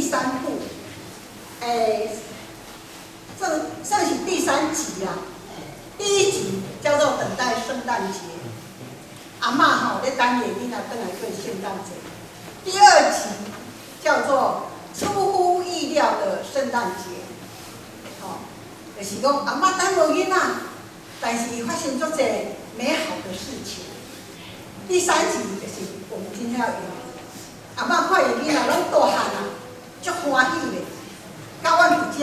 三部，算算是第三集啦。第一集叫做《等待聖誕節》，阿嬤吼咧等伊的囡仔轉來過聖誕節。第二集叫做《出乎意料的聖誕節》，吼，就是講阿嬤等無囡仔，但是發生足濟美好的事情。第三集就是我們今天要演的，阿嬤看伊囡仔攏大漢啊，足歡喜的。佮阮佇遮，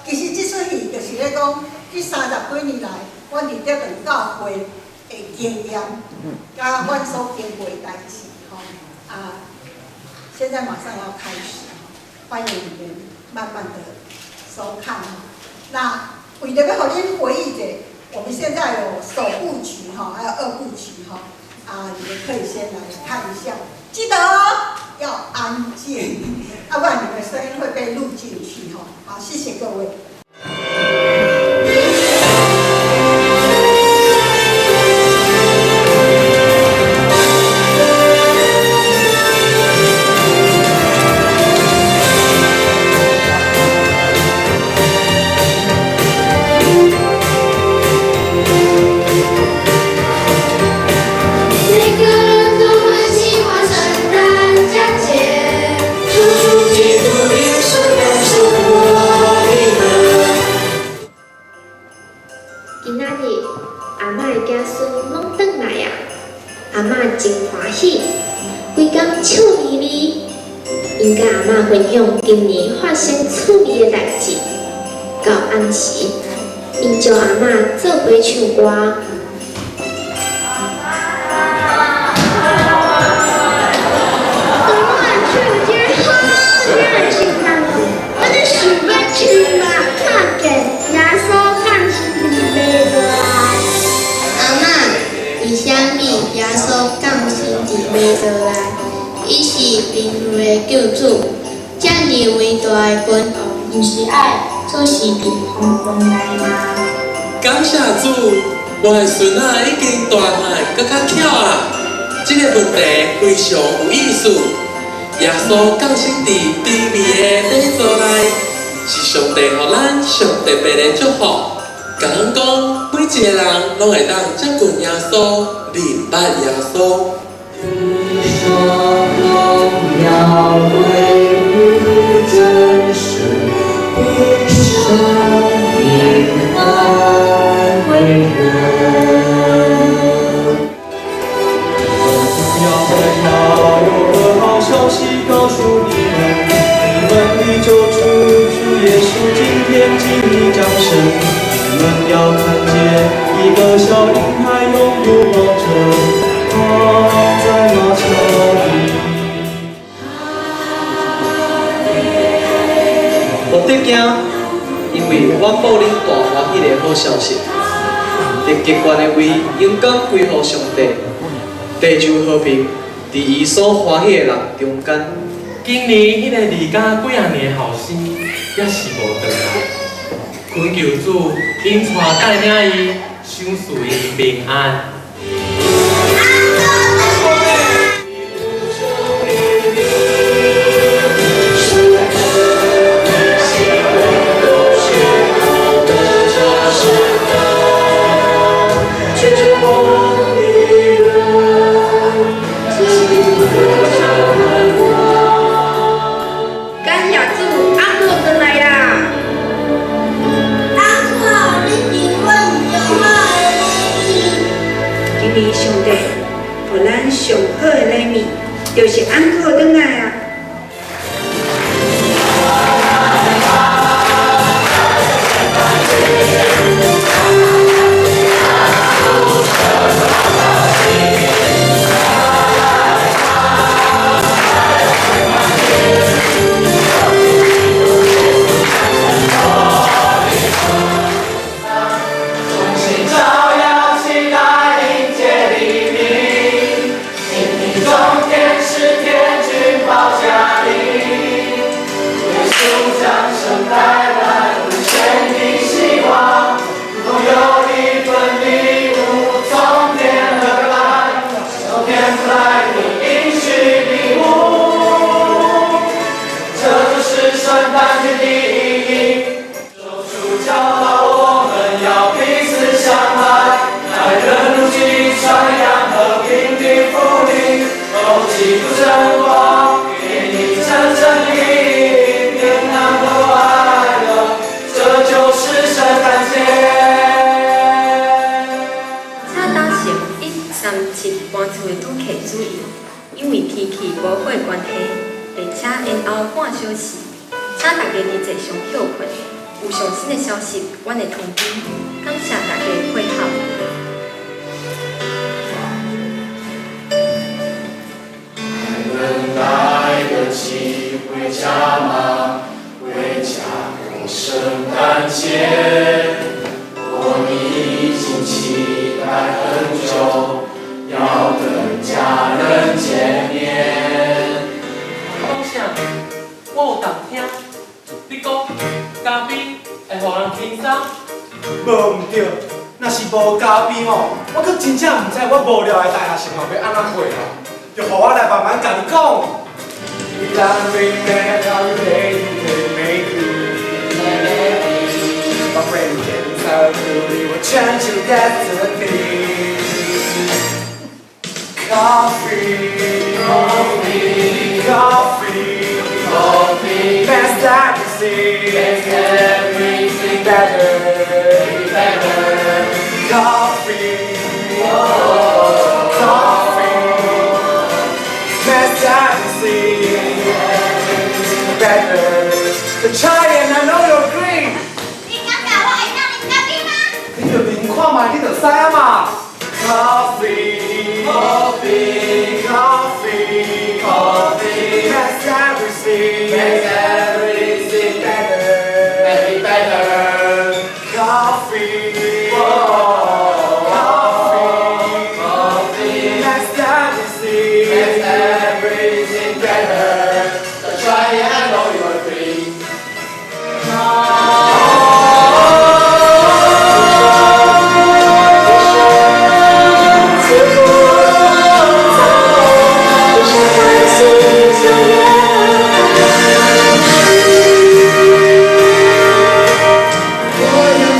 其實這齣戲就是咧講，這30幾年來，阮佇德堂教會的經驗，佮阮所經過的代誌，吼啊，現在馬上要開始，歡迎你們慢慢的收看。那為著欲予恁回憶者，我們現在有首部曲哈，還有二部曲哈，啊，你們可以先來看一下，記得哦，要安靜，要不然你們聲音會被錄進去哈。好，謝謝各位。每個人都很喜歡聖誕佳節。主基督耶穌是我的。今仔日阿嬤的子孫攏轉來啊，阿嬤真歡喜，規工笑眯眯。𪜶佮阿嬤分享今年發生趣味的代誌。到暗時，𪜶招阿嬤做伙唱歌。當我唱這好聽的聖誕歌，我就想欲親目看見耶穌降生佇馬槽內。阿嬤，為啥物耶穌降生佇馬槽內？伊是人類的救主，遮爾偉大的君王，毋是愛出世佇皇宮內嗎？感謝主，我的孫仔已經大漢，閣較巧啊！這個問題非常有意思。耶穌降生佇卑微的馬槽內，是上帝予咱上特別的祝福。共咱講，每一個人攏會當接近耶穌，認捌耶穌。上榮耀歸於真實的神，平安歸人。要要有個好消息告訴你們，你們的救主主耶穌今天經已降生。你們要看見一個小嬰孩用布包著，躺在馬槽裡。無得驚，因為我報恁大歡喜的好消息。佇極懸的位，榮光歸予上帝，地就和平，佇伊所歡喜的人中間。今年彼個離家幾仔年的後生，猶是無轉來，懇求主引帶帶領伊，賞賜伊平安。感謝主，翁哥轉來啦！翁哥，你是阮上好的禮物。今年上帝予咱上好的禮物，就是翁哥轉來啊！眾星照耀，期待迎接黎明，冥冥中天使天軍報三七搬厝的拄客注意，因為天氣無好的關係，列車延後半小時，請大家佇坐上歇睏。有上新的消息，阮會通知。感謝大家的配合。還能來得及回家嗎？回家過聖誕節，我已經期待很久，要跟家人見面。講啥？我有當聽。你講咖啡會予人輕鬆？無毋對，若是無咖啡吼，我閣真正毋知我無聊的大學生活欲按怎過咯。就予我來慢慢共你講。Coffee, coffee, coffee, coffee, best everything, makes everything better, better. Coffee, coffee, makes everything better. The try and I know you agree. 你感覺我會當啉咖啡嗎？你就啉看覓，你就知啊嘛。Coffee, coffee, coffee, coffee, makes everything, makes everything better, better. Coffee, coffee, coffee, makes everything, makes everything better. Try it, I know you agree. 我要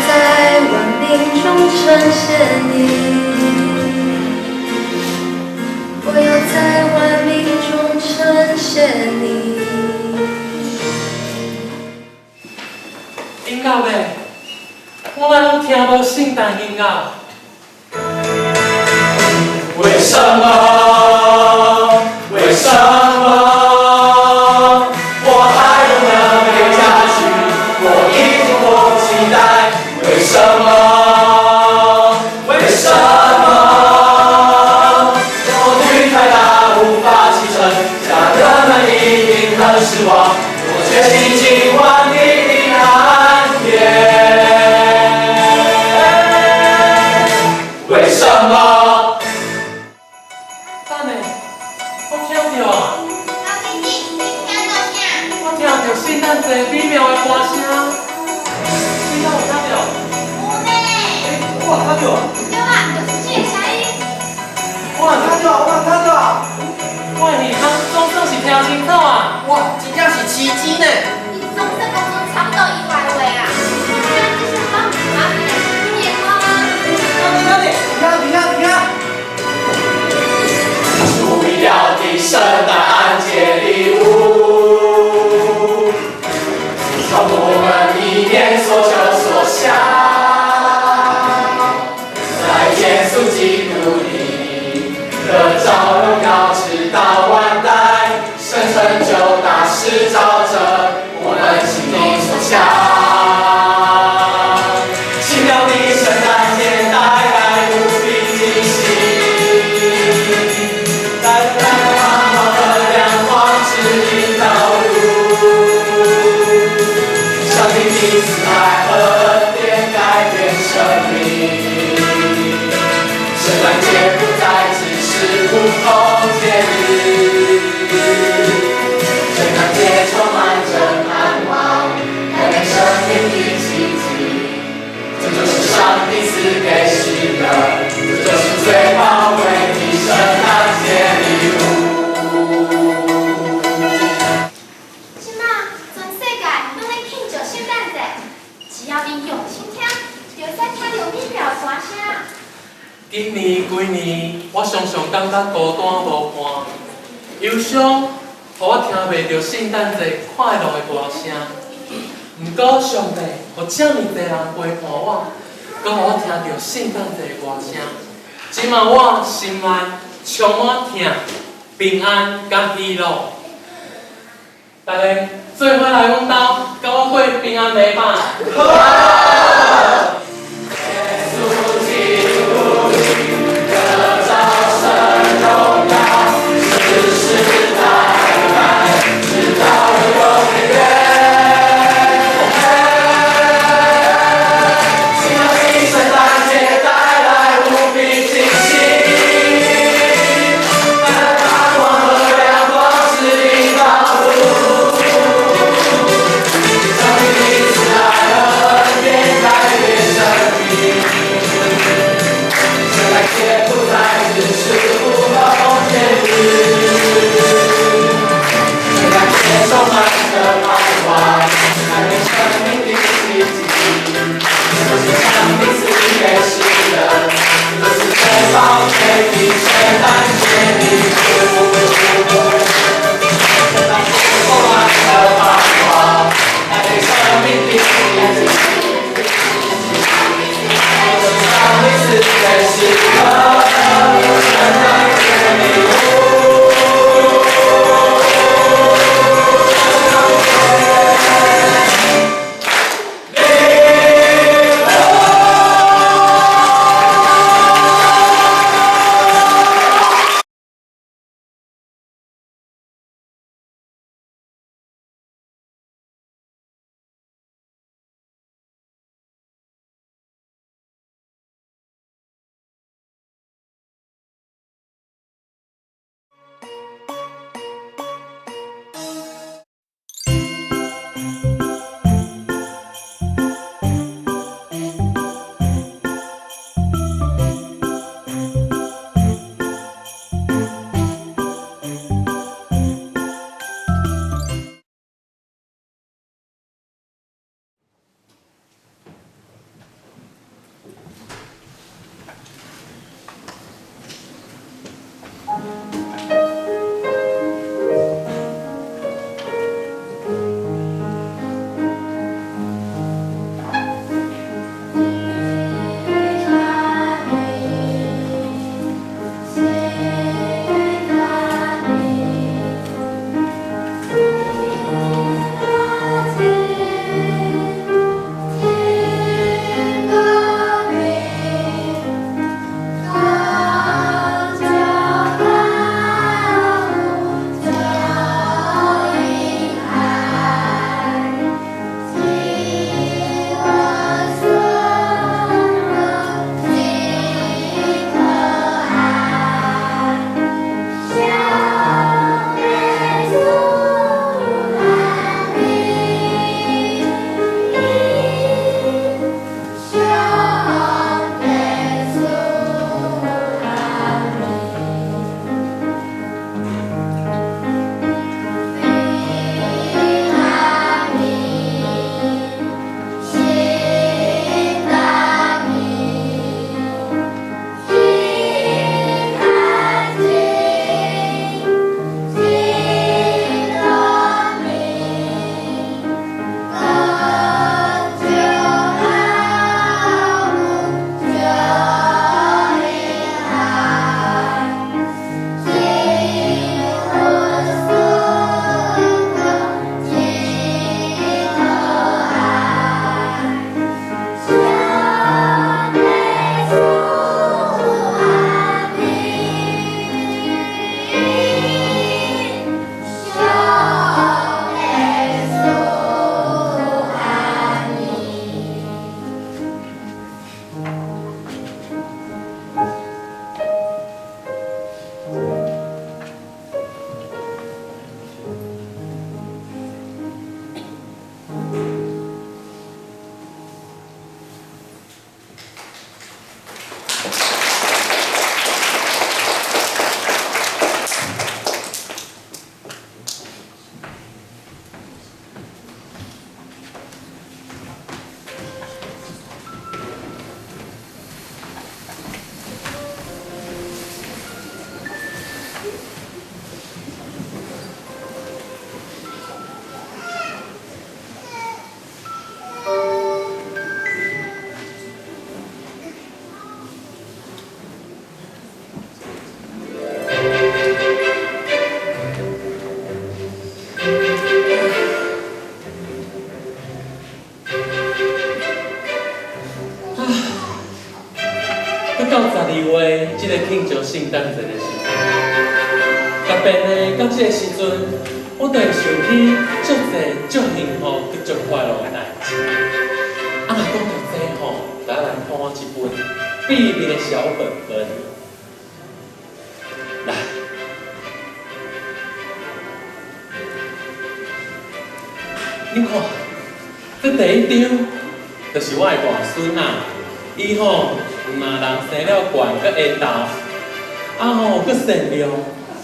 在萬民中稱謝你，我要在萬民中稱謝你。音樂咧，我哪攏聽無聖誕音樂？為什麼？為什麼我還不能回家去？我已經迫不及待。為什麼？為什麼我雨太大無法啟程？家人們一定很失望。我決心今晚你的安恬。為什麼？等下，我聽著啊！老弟弟，你聽著啥？我聽著聖誕節美妙的歌聲，你敢有聽著？有呢。我聽著。對啊，就是這個聲音。我也聽著，我也聽著。我的耳孔總算是聽清楚啊！哇，真正是奇蹟呢！你總算講出差不多以外的話啊！那這是講阿比來是幾個歌嗎？等下，等下，等下。出意料的聖誕節禮物，從我們一年所求所想，在耶穌基督裡得著榮耀，直到萬代，神成就大事，照著我們心裡所想。奇妙的聖誕節帶來無比驚喜，帶來盼望和亮光指引道路。上帝的慈愛和恩典改變生命，聖誕節不再只是普通節日，聖誕節充滿著盼望，改變生命的奇蹟。這就是上帝賜給世人，這就是最寶貴的聖誕節禮物。這馬全世界攏咧慶祝聖誕節，只要你用心聽，就會使聽著美妙的歌聲。今年規年，我常常感覺孤單無伴，憂傷，予我聽袂著聖誕節快樂的歌聲。毋過上帝，予遮爾濟人陪伴我，閣予我聽著聖誕節的歌聲。這馬我心內充滿疼、平安佮喜樂。大家做伙來阮兜，佮我過平安禮拜。好。聖誕節的時陣。特別呢，到這个時陣，我就會想起足濟足幸福、閣足快樂的代誌。啊，若講著這吼，咱來看我這本秘密的小本本。來，你看，這第一張就是我的大孫仔，伊吼毋若人生了懸閣緣投，啊吼閣善良，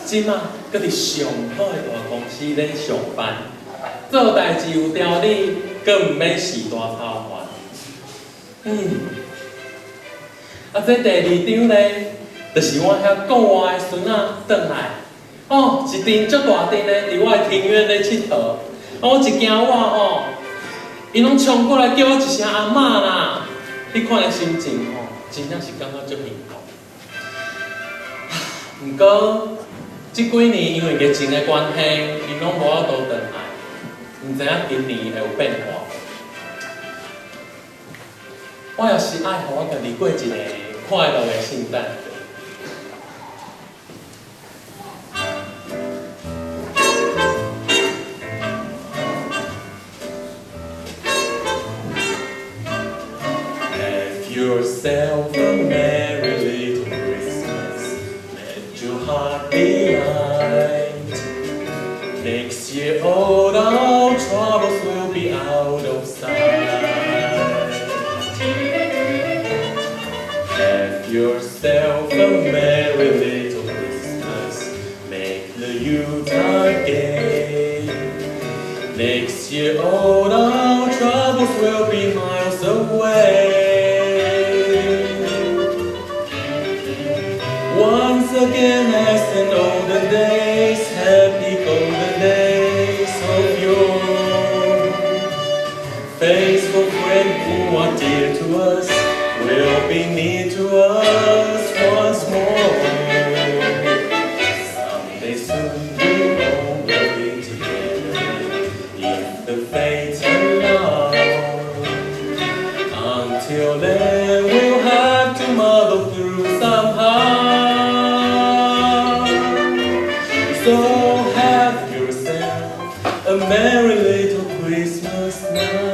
這馬閣佇上好的大公司咧上班，做代誌有條理，閣毋免序大操煩。啊，這第二張咧，就是我遐國外的孫仔轉來，哦，一陣足大陣咧，佇我的庭院咧𨑨迌，啊，我一驚我吼，𪜶攏衝過來叫我一聲阿嬤啦，彼款的心情吼，真正是感覺足幸福。毋過，這幾年因為疫情的關係，𪜶攏無法度轉來，毋知影今年會有變化。我也是愛予我家己過一個快樂的聖誕節。Have yourself a merry little Christmas, let your heart be light. Next year all our troubles will be out of sight. Have yourself a merry little Christmas, make the Yuletide gay. Next year all our troubles will be miles away. Once again, as in olden days, happy golden days of yore. Faithful friend who are dear to us will be near to us once more. Someday soon we all will be together, if the fates allow. Until then, we'll have to muddle through somehow. So have yourself a merry little Christmas now.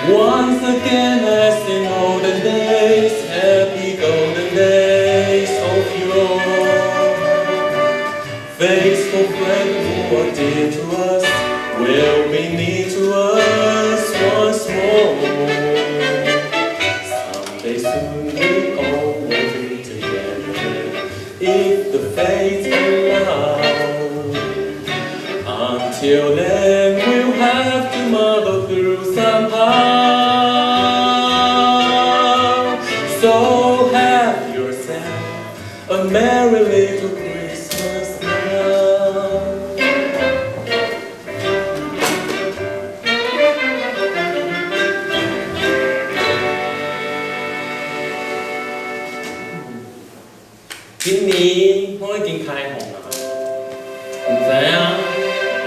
Once again, as in olden days, happy golden days of yore. Faithful friend who are dear to us will be near to us once more. Someday soon we all will be together, if the fates allow. Until then, we'll have to muddle through somehow. So have yourself a merry little Christmas now. 今年我已經開放啦，毋知影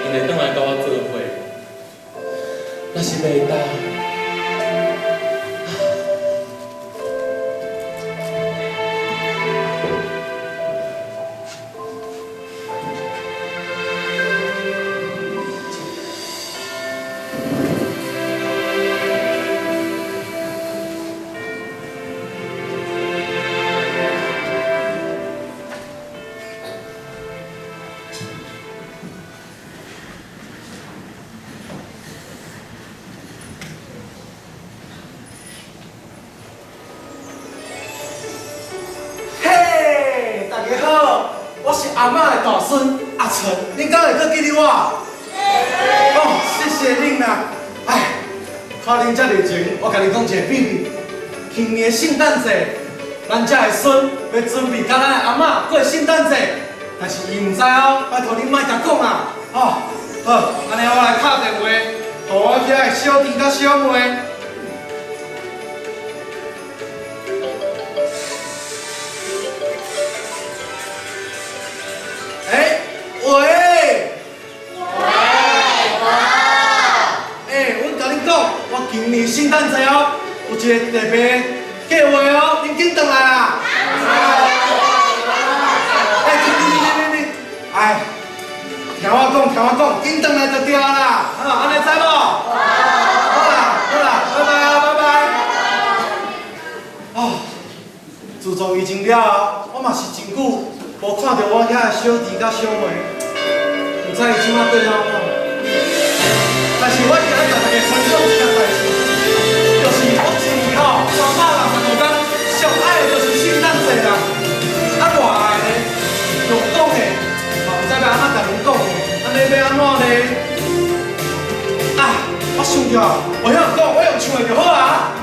𪜶會轉來佮我做伙無？若是袂當，嘿，大家好，我是阿嬤的大孫阿成，恁敢會閣記得我？哦，謝謝恁啦。哎，看恁遮熱情，我共恁講一个秘密。今年聖誕節，咱遮的孫欲準備佮咱的阿嬤過聖誕節，但是伊毋知哦，拜託恁莫共講啊。哦，好，按呢我來敲電話，予我遐的小弟佮小妹。欸，喂，喂，欸，阮共恁講，我今年聖誕節哦，有一个特別計劃哦，恁緊轉來啦！欸，停停停停停，哎，聽我講，聽我講，緊轉來就對啦，好，按呢知無？好啦，好啦，拜拜啊，拜拜。哦，自從疫情了後，我嘛是真久無看著我遐的小弟佮小妹，毋知伊這馬過得按怎。但是我今日共大家分享一件代誌，就是我一年吼365天上愛的就是聖誕節啦。啊，偌愛呢？用講的，嘛毋知欲按怎共恁講的，按呢欲按怎呢？啊，我想著，無曉講，我用唱的就好啊。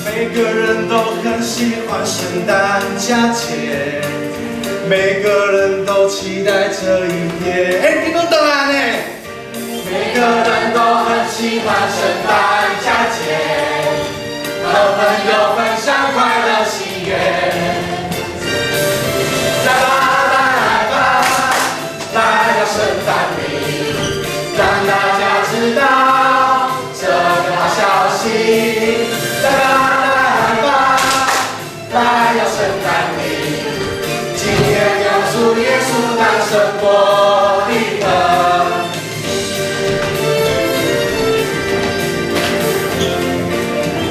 每個人都很喜歡聖誕佳節。每個人都期待這一天。欸，你攏轉來呢？每個人都很喜歡聖誕佳節，和朋友分享快樂喜悅。來吧來吧，來到聖誕裡，讓大家知道這個好消息。來吧來吧，來到聖誕裡。今夜救主耶穌誕生伯利恆。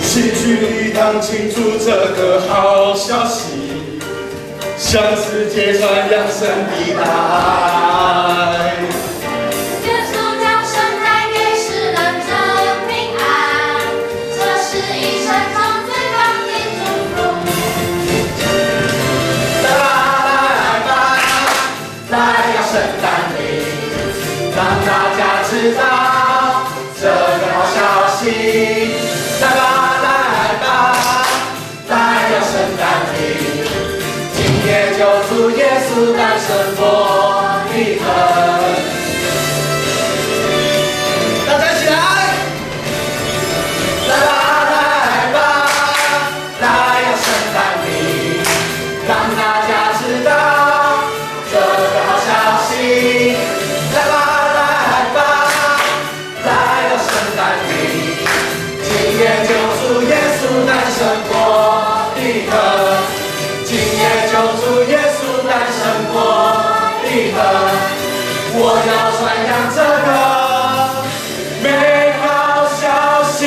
齊聚一堂慶祝這個好消息，向世界傳揚神的愛。耶穌降生帶給世人真平安，這是一生中最棒的祝福。來吧來吧，來到聖誕裡，讓大家知道這個好消息。來吧來吧，來到聖誕裡，今夜救主耶穌誕生伯利恆。大家一起來，來吧來吧，來到聖誕裡，讓大家知道這個好消息。來吧來吧，來到聖誕裡，今夜救主耶穌誕生伯利恆。今夜救主耶穌誕生伯利恆。我要傳揚這個美好消息，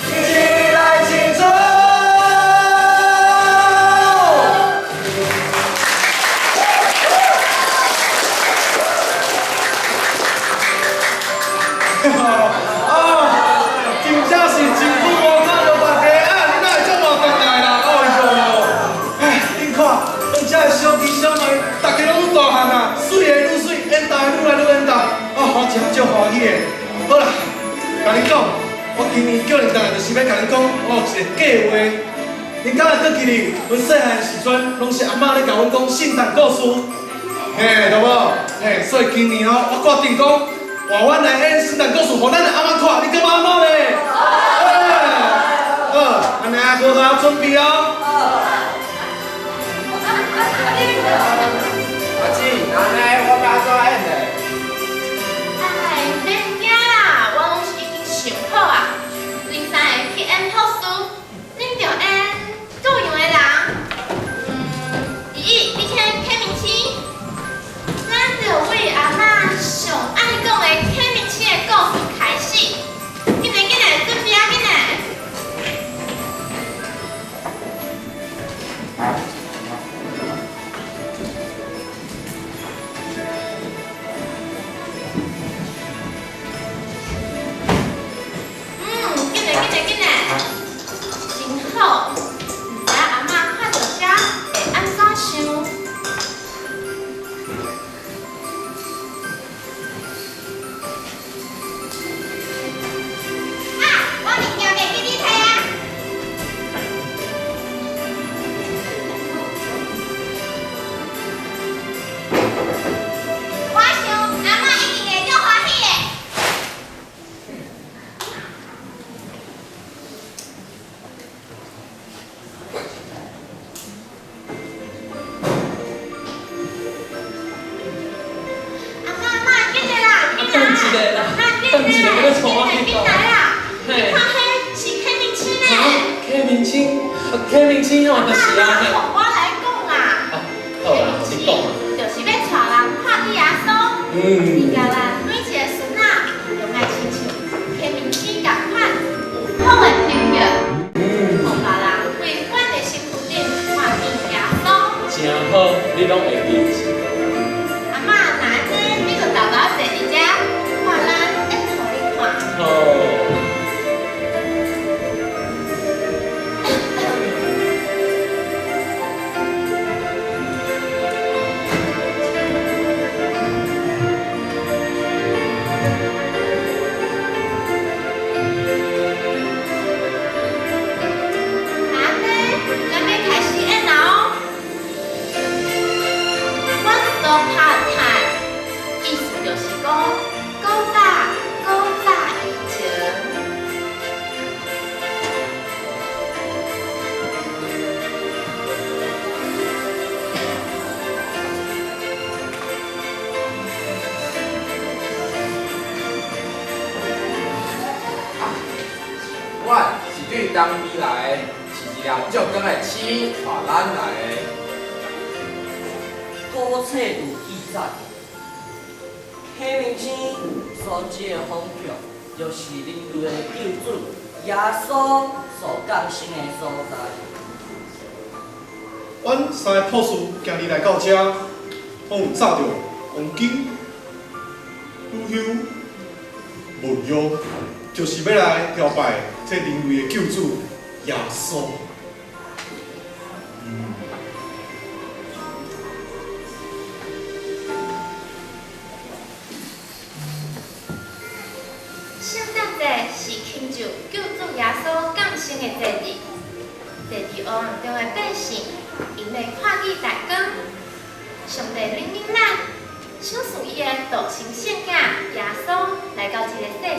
一起來慶祝！啊，真正是真久無看著大家啊！恁哪會這麼轉來啦？哎喲，哎，恁看，阮遮的小弟小妹，逐家攏愈大漢啊，媠的愈媠，緣投的愈來愈緣投，哦，我真足歡喜的。好啦，共恁講，我今年叫恁轉來，就是欲共恁講，我有一個計劃。恁敢會閣記得，阮細漢的時陣，攏是阿嬤咧共阮講聖誕故事，嘿，對無？嘿，所以今年哦，我決定講，換阮來演聖誕故事，予咱的阿嬤看，你感覺按怎咧？好，按呢好好準備哦。阿姊，按呢我欲按怎演呢？哎，免驚啦，我攏是已經想好啊。恁三个去演牧師，恁著演羔羊的人。姨姨，你去演啟明星。咱著為阿嬤上愛講的啟明星的故事開始。緊來緊來，準備啊，緊來。一下啦，等一下，你带我去紧来啦！你看彼是启明星呢。启明星，启明星哦，就是啊。予我来讲啦。好啦，你讲啊。就是欲带人看见耶稣。伊共咱每一个孙仔，拢爱亲像启明星仝款，有好的品格。予别人为阮的身躯顶看见耶稣。真好，你拢会记。阿嬷，若按呢，你就沓沓坐伫遮，看咱演予你看。好。若按呢，咱欲开始演了哦。阮所拍趁，意思就是讲，古早古早以前。我是对东边来的，是一粒照光的星带咱来的。古册有记载，启明星所指的方向，就是人类的救主耶稣所降生的所在。阮三个博士今日来到遮，拢有扎著黄金、乳香、没药，就是欲来朝拜这人类的救主耶稣。圣诞节是庆祝救主耶稣降生的节日。坐伫黑暗中的百姓，𪜶欲看见大光。上帝怜悯咱，赏赐伊的独生圣子耶稣来到这个世间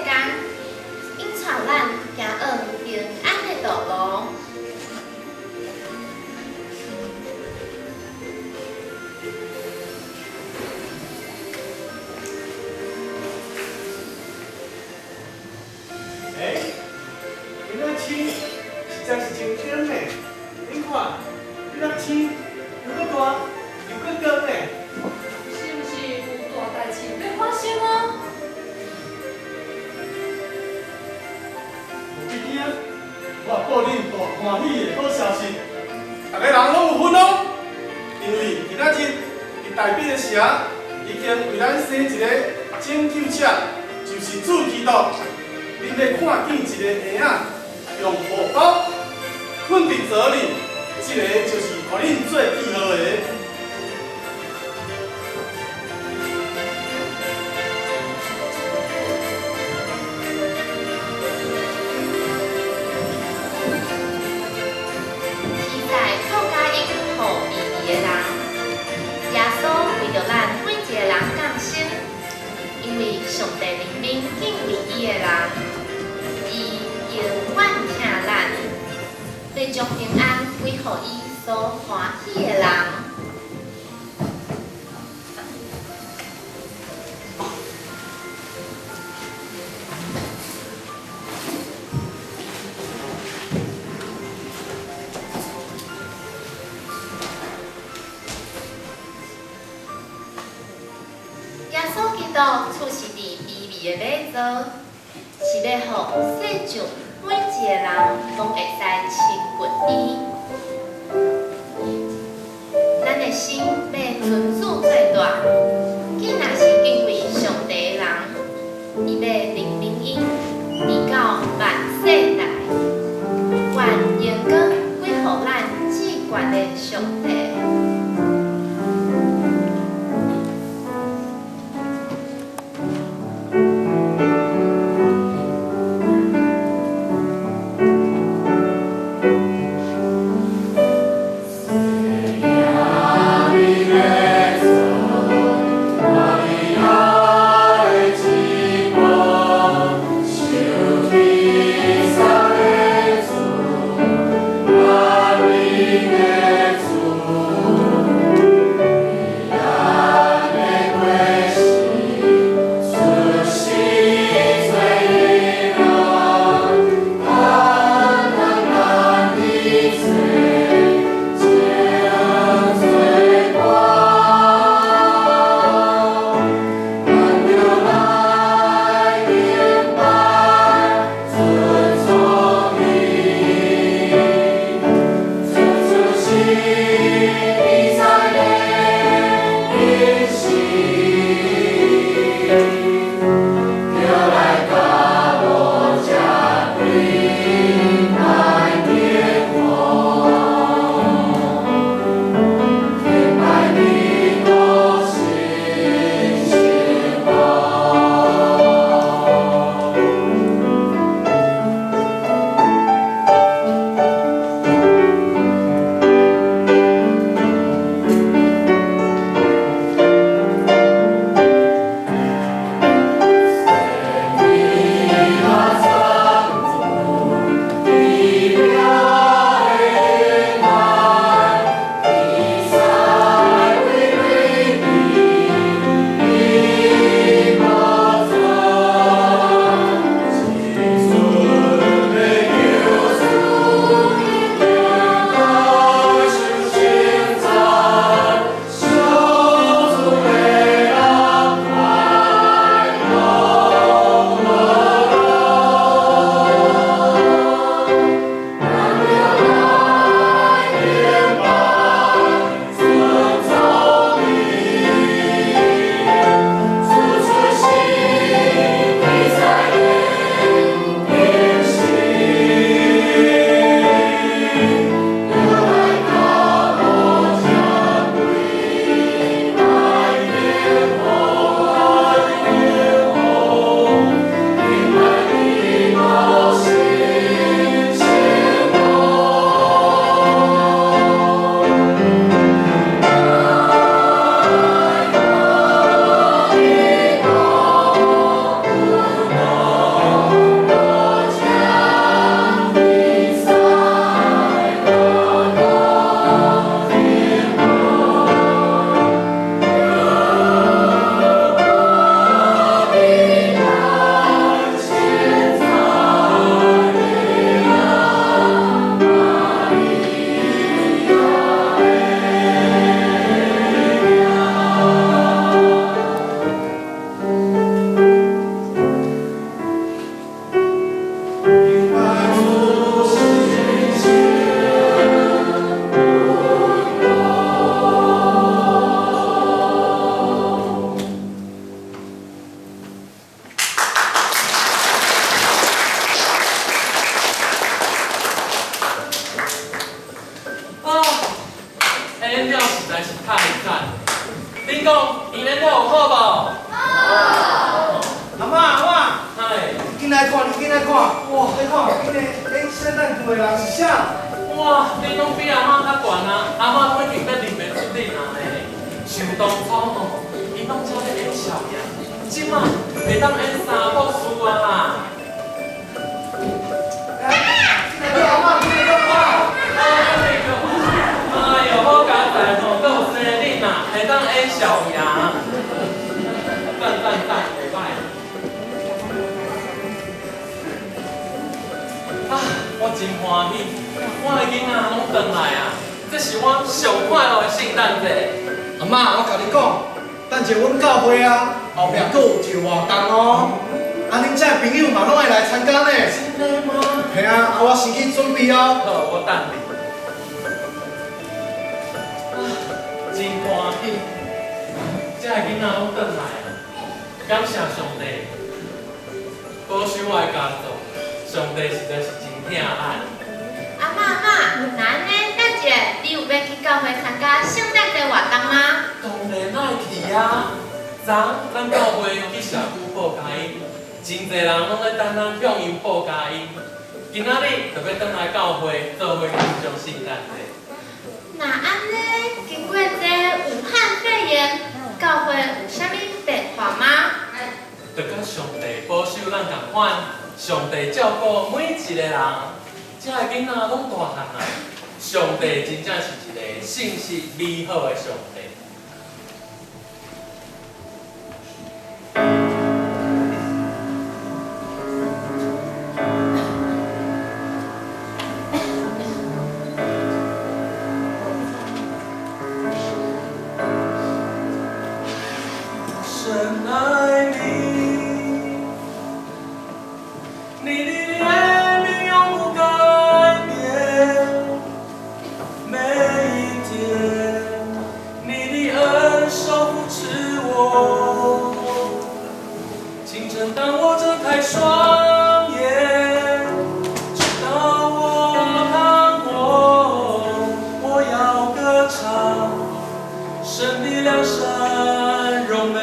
，𪜶带咱行往平安的道路。欸，彼粒星实在是真亮呢！恁看，彼粒星又阁大又阁光呢。是毋是有大代志欲发生啊？无必惊，我报恁大欢喜的好消息，逐家人拢有份哦。因为今仔日伫大卫的城，已经为咱生一个拯救者，就是主基督。恁欲看见一个婴仔用布包睏伫槽里，这个就是予恁做记号的。记载报佳音予卑微的人，耶稣为著咱每一个人降生，因为上帝怜悯敬畏伊的人，伊永远疼咱，欲将平安归予伊所欢喜的人。耶稣基督出世伫卑微的马槽，是欲予世上每一个人拢会使亲近伊。咱的心欲尊主做大，既若是敬畏上帝的人，伊欲怜悯𪜶，直到万世代。愿荣光归予咱至悬的上帝。耶。𪜶演了有好無？好。阿嬤阿嬤，嗨，緊來看，你緊來看，哇，你看，彼个演聖誕樹的人是啥？哇，恁攏比阿嬤較懸啊！阿嬷已經欲認袂出恁啊呢。想當初吼，𪜶攏遮咧演少爺，這馬會當演三博士啊啦。阿嬤，緊來看。哎喲，好佳哉吼，閣有生恁啊，會當演少爺。讚讚讚，袂歹。啊，我真歡喜，我的囡仔攏轉來啊！這是我上快樂的聖誕節。阿嬤，我共你講，等者阮教會啊，後壁閣有一個活動哦。啊，恁遮的朋友嘛攏會來參加呢。真的嗎？嘿啊，啊我先去準備哦。好，我等你。啊，真歡喜，遮的囡仔攏轉來啊！感謝上帝，保守我的家族，上帝實在是真疼咱。阿嬤阿嬤，那按呢，等一下你有欲去教會參加聖誕節活動嗎？當然愛去啊！昨咱教會去社區報佳音，真濟人攏咧等咱向𪜶報佳音。今仔日就欲轉來教會做伙慶祝聖誕節。那按呢，經過這武漢肺炎，教會有啥物變化嗎？就佮上帝保守咱仝款，上帝照顧每一個人，遮的囡仔攏大漢啊！上帝真正是一個信實美好的上帝。神愛你，你的憐憫永不改變，每一天，你的恩手扶持我。清晨當我睜開雙眼，直到我躺臥，我要歌唱，神的良善榮美。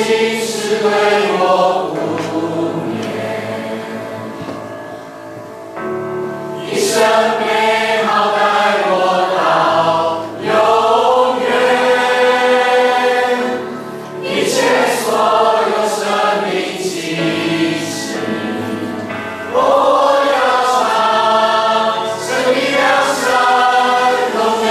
心是對我無眠，一生美好帶我到永遠，一切所有生命氣息，我要唱神的良善榮美。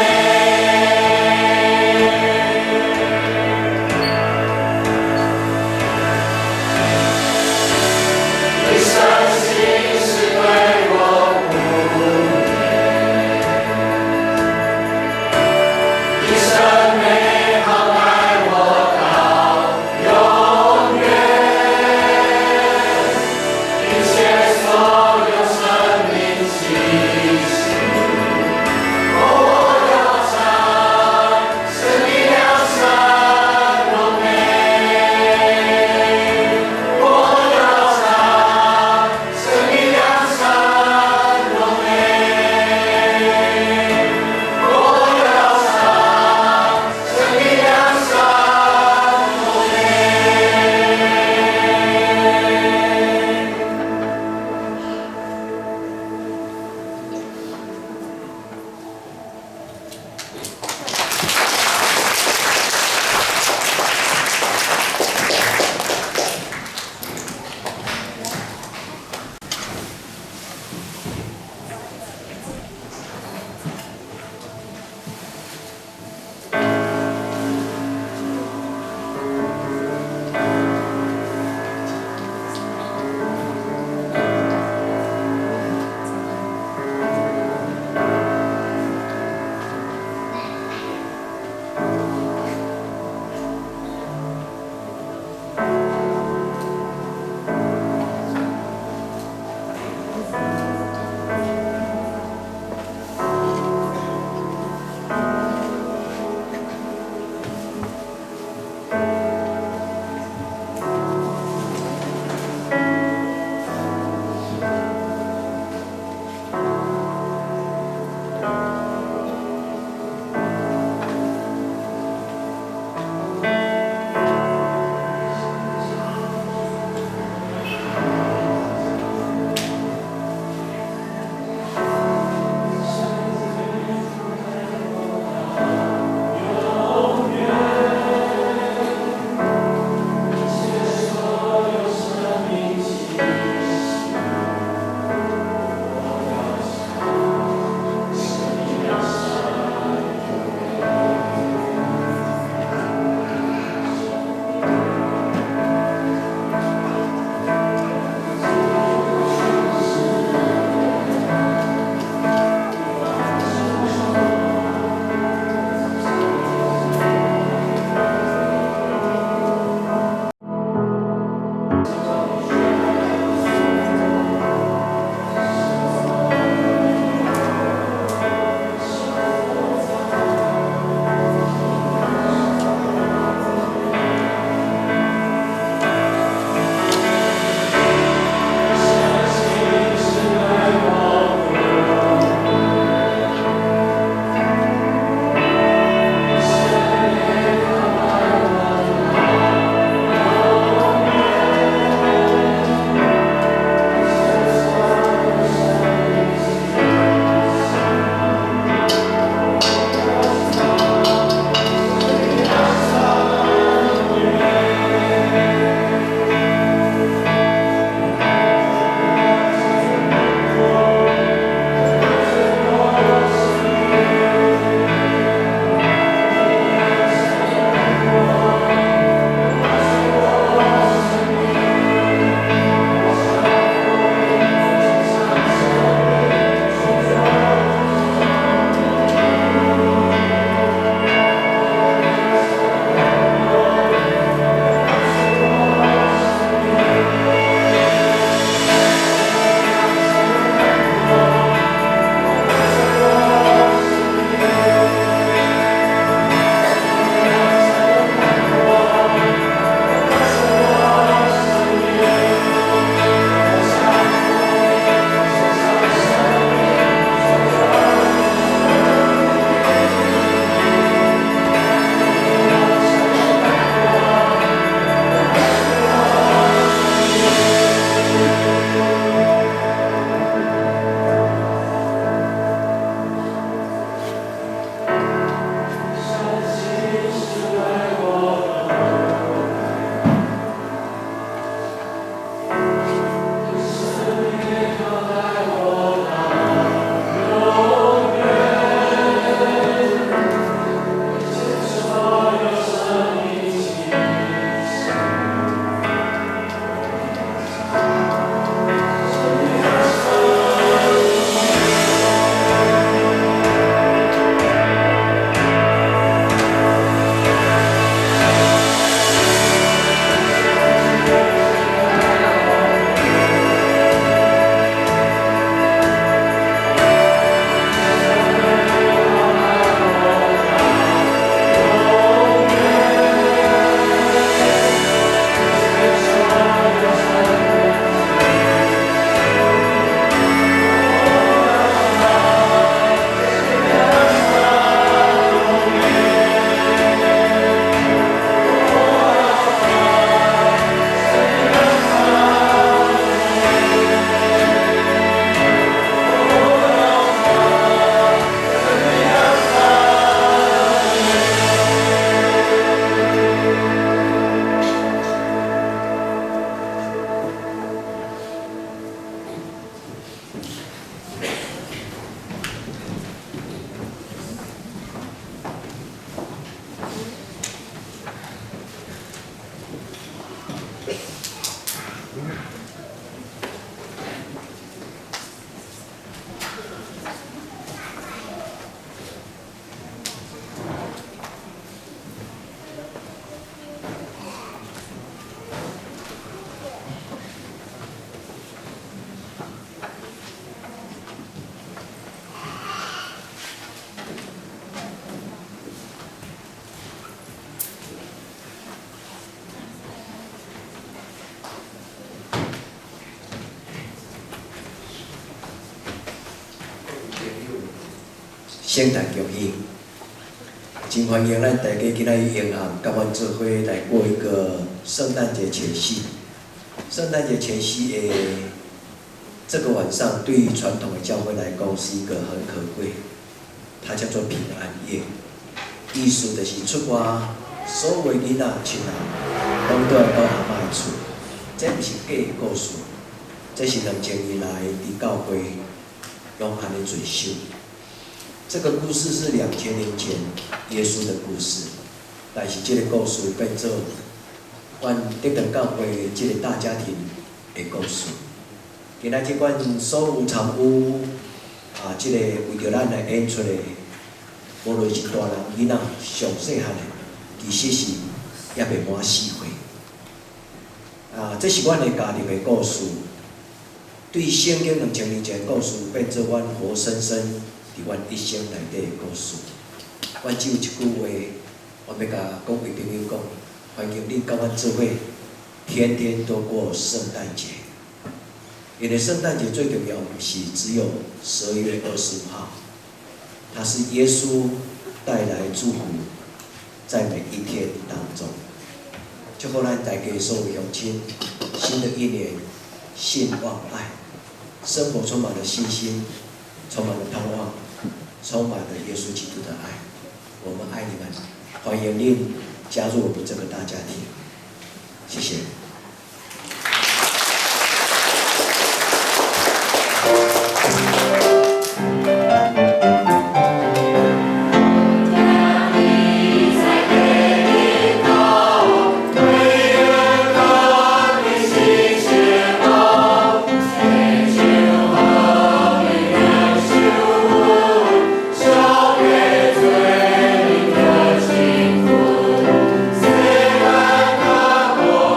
聖誕恭喜！真歡迎咱大家今仔日永暗佮阮做伙來過一個聖誕節前夕。聖誕節前夕的這個晚上，對於傳統的教會來講是一個很可貴，它叫做平安夜。意思就是出外所有的囡仔、親人，攏綴來到阿嬤的厝。這毋是假的故事，這是2000年來佇教會攏按呢遵守。這個故事是2000年前耶穌的故事，但是這個故事變做阮德長教會這個大家庭的故事。今仔這款所有參與啊，這個為著咱來演出的，無論是大人囡仔，上細漢的，其實是猶未滿4歲。啊，這是阮的家庭的故事，對聖經2000年前的故事，變做阮活生生佇阮一生內底的故事。阮只有一句話，我欲共各位朋友講：歡迎恁佮阮做伙，天天都過聖誕節。因為聖誕節最重要，毋是只有12月25號，它是耶穌帶來祝福，在每一天當中。祝福咱大家所有鄉親，新的一年信望愛，生活充滿了信心，充滿了盼望，充滿了耶穌基督的愛。我們愛你們，歡迎您加入我們這個大家庭。謝謝。 世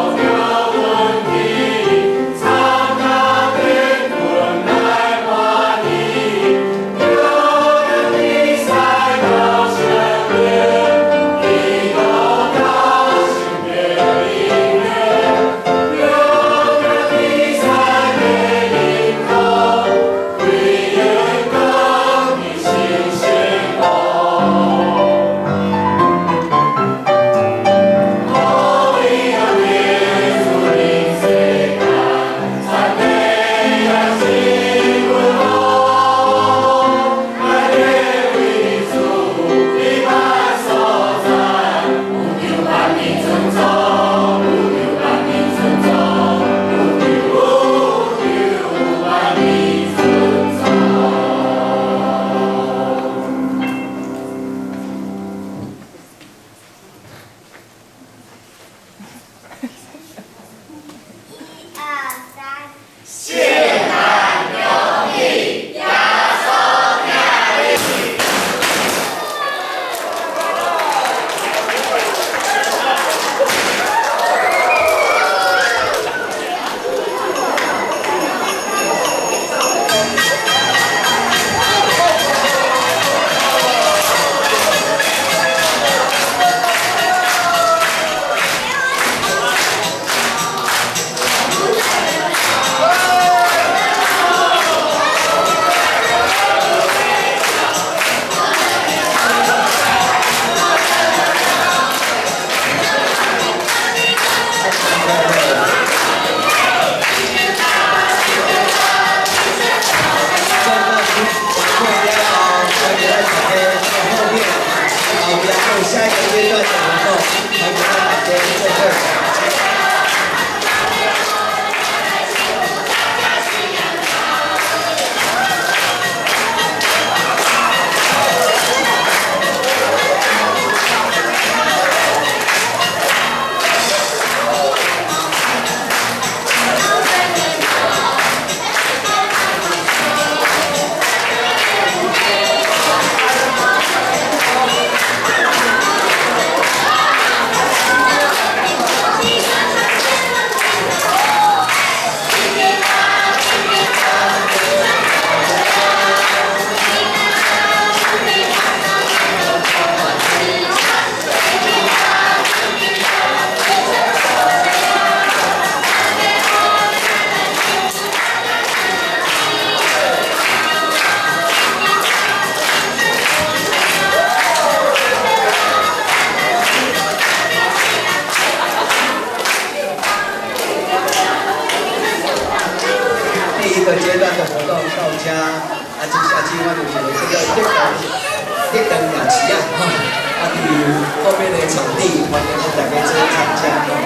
間若無啊，这下次我就是这个德堂，德堂夜市啊，吼，啊，伫后面的场地，歡迎咱大家做參加。